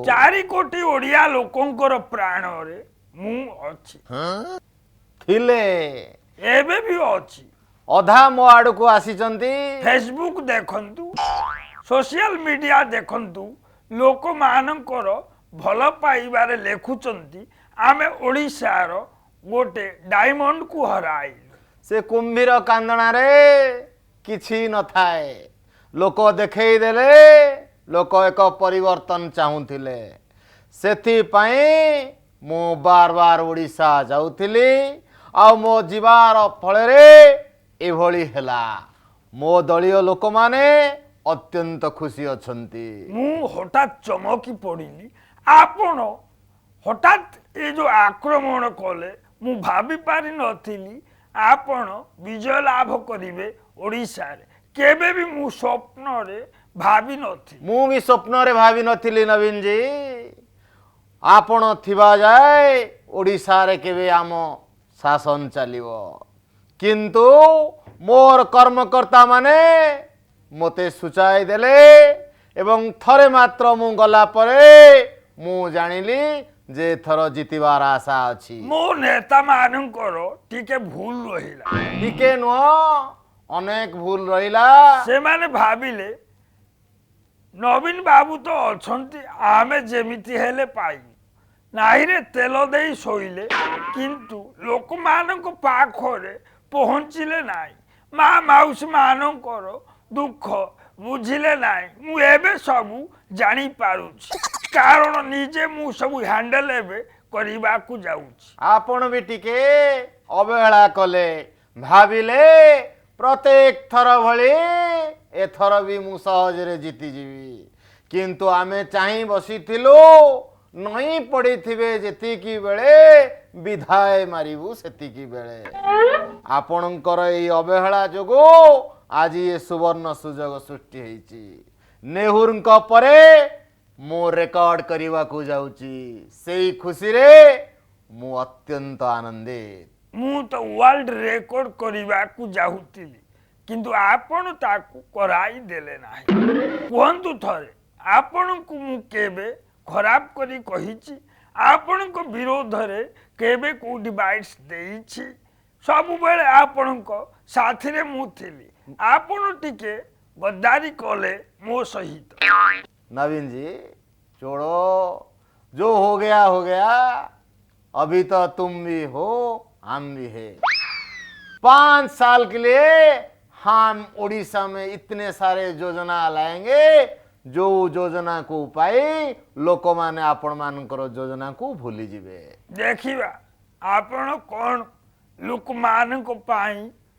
4 କୋଟି ଓଡ଼ିଆ ଲୋକଙ୍କର ପ୍ରାଣରେ ମୁଁ ଅଛି। ଥିଲେ। ଏବେ ବି ଅଛି। ଅଧା ମୋ ଆଡ଼କୁ ଆସିଛନ୍ତି। ଫେସବୁକ୍ ଦେଖନ୍ତୁ, ସୋସିଆଲ ମିଡ଼ିଆ ଦେଖନ୍ତୁ, ଲୋକମାନଙ୍କର ଭଲ ପାଇବାରେ ଲେଖୁଛନ୍ତି, ଆମେ ଓଡ଼ିଶାର ଗୋଟେ ଡାଇମଣ୍ଡକୁ ହରାଇଲୁ। ସେ କୁମ୍ଭୀର କାନ୍ଦଣାରେ କିଛି ନଥାଏ। ଲୋକ ଦେଖେଇ ଦେଲେ, ଲୋକ ଏକ ପରିବର୍ତ୍ତନ ଚାହୁଁଥିଲେ। ସେଥିପାଇଁ ମୁଁ ବାର ବାର ଓଡ଼ିଶା ଯାଉଥିଲି ଆଉ ମୋ ଯିବାର ଫଳରେ ଏଭଳି ହେଲା। ମୋ ଦଳୀୟ ଲୋକମାନେ ଅତ୍ୟନ୍ତ ଖୁସି ଅଛନ୍ତି। ମୁଁ ହଠାତ୍ ଚମକି ପଡ଼ିଲି। ଆପଣ ହଠାତ୍ ଏ ଯେଉଁ ଆକ୍ରମଣ କଲେ, ମୁଁ ଭାବି ପାରିନଥିଲି ଆପଣ ବିଜୟ ଲାଭ କରିବେ ଓଡ଼ିଶାରେ। କେବେ ବି ମୁଁ ସ୍ୱପ୍ନରେ ଭାବିନଥିଲି। ମୁଁ ବି ସ୍ୱପ୍ନରେ ଭାବିନଥିଲି ନବୀନଜୀ, ଆପଣ ଥିବା ଯାଏ ଓଡ଼ିଶାରେ କେବେ ଆମ ଶାସନ ଚାଲିବ। କିନ୍ତୁ ମୋର କର୍ମକର୍ତ୍ତାମାନେ ମୋତେ ସୂଚାଇ ଦେଲେ ଏବଂ ଥରେ ମାତ୍ର ମୁଁ ଗଲା ପରେ ମୁଁ ଜାଣିଲି ଯେ ଏଥର ଜିତିବାର ଆଶା ଅଛି। ମୋ ନେତାମାନଙ୍କର ଟିକେ ଭୁଲ ରହିଲା। ଟିକେ ନୁହଁ, ଅନେକ ଭୁଲ ରହିଲା। ସେମାନେ ଭାବିଲେ ନବୀନ ବାବୁ ତ ଅଛନ୍ତି, ଆମେ ଯେମିତି ହେଲେ ପାଇବୁ। ନାହିରେ ତେଲ ଦେଇ ଶୋଇଲେ, କିନ୍ତୁ ଲୋକମାନଙ୍କ ପାଖରେ ପହଞ୍ଚିଲେ ନାହିଁ। ମା ମାଉସୀ ମାନଙ୍କର ଦୁଃଖ ବୁଝିଲେ ନାହିଁ। ମୁଁ ଏବେ ସବୁ ଜାଣିପାରୁଛି, କାରଣ ନିଜେ ମୁଁ ସବୁ ହ୍ୟାଣ୍ଡେଲ ଏବେ କରିବାକୁ ଯାଉଛି। ଆପଣ ବି ଟିକେ ଅବହେଳା କଲେ। ଭାବିଲେ ପ୍ରତ୍ୟେକ ଥର ଭଳି ଏଥର ବି ମୁଁ ସହଜରେ ଜିତିଯିବି। କିନ୍ତୁ ଆମେ ଚାହିଁ ବସିଥିଲୁ, ନଇଁ ପଡ଼ିଥିବେ ଯେତିକି ବେଳେ ବିଧାଏ ମାରିବୁ ସେତିକି ବେଳେ। ଆପଣଙ୍କର ଏଇ ଅବହେଳା ଯୋଗୁଁ ଆଜି ଏ ସୁବର୍ଣ୍ଣ ସୁଯୋଗ ସୃଷ୍ଟି ହେଇଛି। ନେହେରୁଙ୍କ ପରେ ମୁଁ ରେକର୍ଡ କରିବାକୁ ଯାଉଛି। ସେଇ ଖୁସିରେ ମୁଁ ଅତ୍ୟନ୍ତ ଆନନ୍ଦିତ। ମୁଁ ତ ୱାର୍ଲଡ ରେକର୍ଡ କରିବାକୁ ଯାଉଥିଲି, କିନ୍ତୁ ଆପଣ ତାକୁ କରାଇ ଦେଲେ ନାହିଁ। କୁହନ୍ତୁ ଥରେ, ଆପଣଙ୍କୁ ମୁଁ କେବେ ଖରାପ କରି କହିଛି? ଆପଣଙ୍କ ବିରୋଧରେ କେବେ କୋଉଠି ବାଇଟ୍ସ ଦେଇଛି? ସବୁବେଳେ ଆପଣଙ୍କ ସାଥିରେ ମୁଁ ଥିଲି। ଆପଣ ଟିକେ ଗଦ୍ଦାରି କଲେ ମୋ ସହିତ। नवीन जी, छोड़ो, जो हो गया हो गया। अभी तो तुम भी हो, हम भी है। 5 साल के लिए हम उड़ीसा में इतने सारे योजना लाएंगे, जो योजना କୁ ପାଇ ଲୋକମାନେ ଆପଣମାନଙ୍କର ଯୋଜନାକୁ ଭୁଲିଯିବେ। ଦେଖିବା ଆପଣ କ'ଣ ଲୋକମାନଙ୍କ ପାଇଁ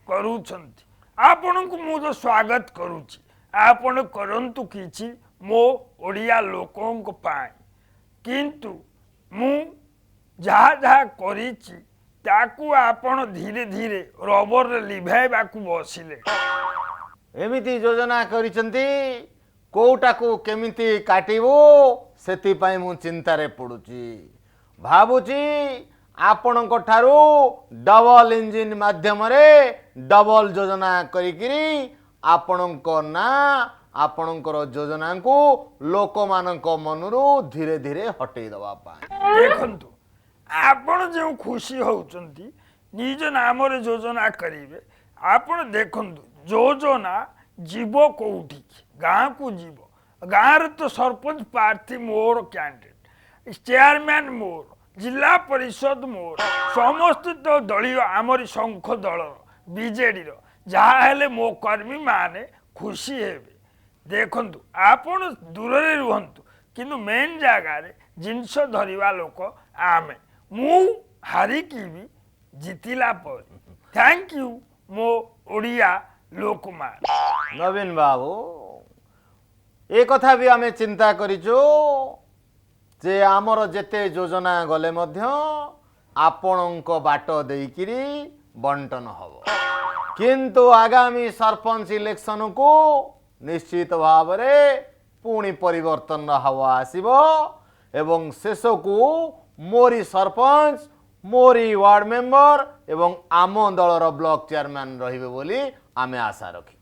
କରୁଛନ୍ତି। ଆପଣଙ୍କୁ ମୁଁ ତ ସ୍ୱାଗତ କରୁଛି। ଆପଣ କରନ୍ତୁ କିଛି ମୋ ଓଡ଼ିଆ ଲୋକଙ୍କ ପାଇଁ। କିନ୍ତୁ ମୁଁ ଯାହା ଯାହା କରିଛି, ତାକୁ ଆପଣ ଧୀରେ ଧୀରେ ରବରରେ ଲିଭାଇବାକୁ ବସିଲେ। ଏମିତି ଯୋଜନା କରିଛନ୍ତି, କୋଉଟାକୁ କେମିତି କାଟିବୁ ସେଥିପାଇଁ ମୁଁ ଚିନ୍ତାରେ ପଡ଼ୁଛି। ଭାବୁଛି ଆପଣଙ୍କ ଠାରୁ ଡବଲ ଇଞ୍ଜିନ୍ ମାଧ୍ୟମରେ ଡବଲ ଯୋଜନା କରିକିରି ଆପଣଙ୍କ ନାଁ, ଆପଣଙ୍କର ଯୋଜନାକୁ ଲୋକମାନଙ୍କ ମନରୁ ଧୀରେ ଧୀରେ ହଟେଇ ଦେବା ପାଇଁ। ଦେଖନ୍ତୁ, ଆପଣ ଯେଉଁ ଖୁସି ହେଉଛନ୍ତି ନିଜ ନାମରେ ଯୋଜନା କରିବେ, ଆପଣ ଦେଖନ୍ତୁ ଯୋଜନା ଯିବ କୋଉଠିକି? ଗାଁକୁ ଯିବ। ଗାଁରେ ତ ସରପଞ୍ଚ ପ୍ରାର୍ଥୀ ମୋର, କ୍ୟାଣ୍ଡିଡେଟ୍ ଚେୟାରମ୍ୟାନ୍ ମୋର, ଜିଲ୍ଲା ପରିଷଦ ମୋର, ସମସ୍ତେ ତ ଦଳୀୟ ଆମରି ଶଙ୍ଖ ଦଳର, ବିଜେଡ଼ିର। ଯାହା ହେଲେ ମୋ କର୍ମୀମାନେ ଖୁସି ହେବେ। ଦେଖନ୍ତୁ, ଆପଣ ଦୂରରେ ରୁହନ୍ତୁ, କିନ୍ତୁ ମେନ୍ ଜାଗାରେ ଜିନିଷ ଧରିବା ଲୋକ ଆମେ। ମୁଁ ହାରିକି ବି ଜିତିଲା ପରେ। Thank you ମୋ ଓଡ଼ିଆ ଲୋକମାନେ। ନବୀନ ବାବୁ, ଏ କଥା ବି ଆମେ ଚିନ୍ତା କରିଛୁ ଯେ ଆମର ଯେତେ ଯୋଜନା ଗଲେ ମଧ୍ୟ ଆପଣଙ୍କ ବାଟ ଦେଇକିରି ବଣ୍ଟନ ହବ। କିନ୍ତୁ ଆଗାମୀ ସରପଞ୍ଚ ଇଲେକ୍ସନକୁ ନିଶ୍ଚିତ ଭାବରେ ପୁଣି ପରିବର୍ତ୍ତନର ହାୱା ଆସିବ ଏବଂ ଶେଷକୁ ମୋରି ସରପଞ୍ଚ, ମୋରି ୱାର୍ଡ ମେମ୍ବର ଏବଂ ଆମ ଦଳର ବ୍ଲକ ଚେୟାରମ୍ୟାନ ରହିବେ ବୋଲି ଆମେ ଆଶା ରଖିଛୁ।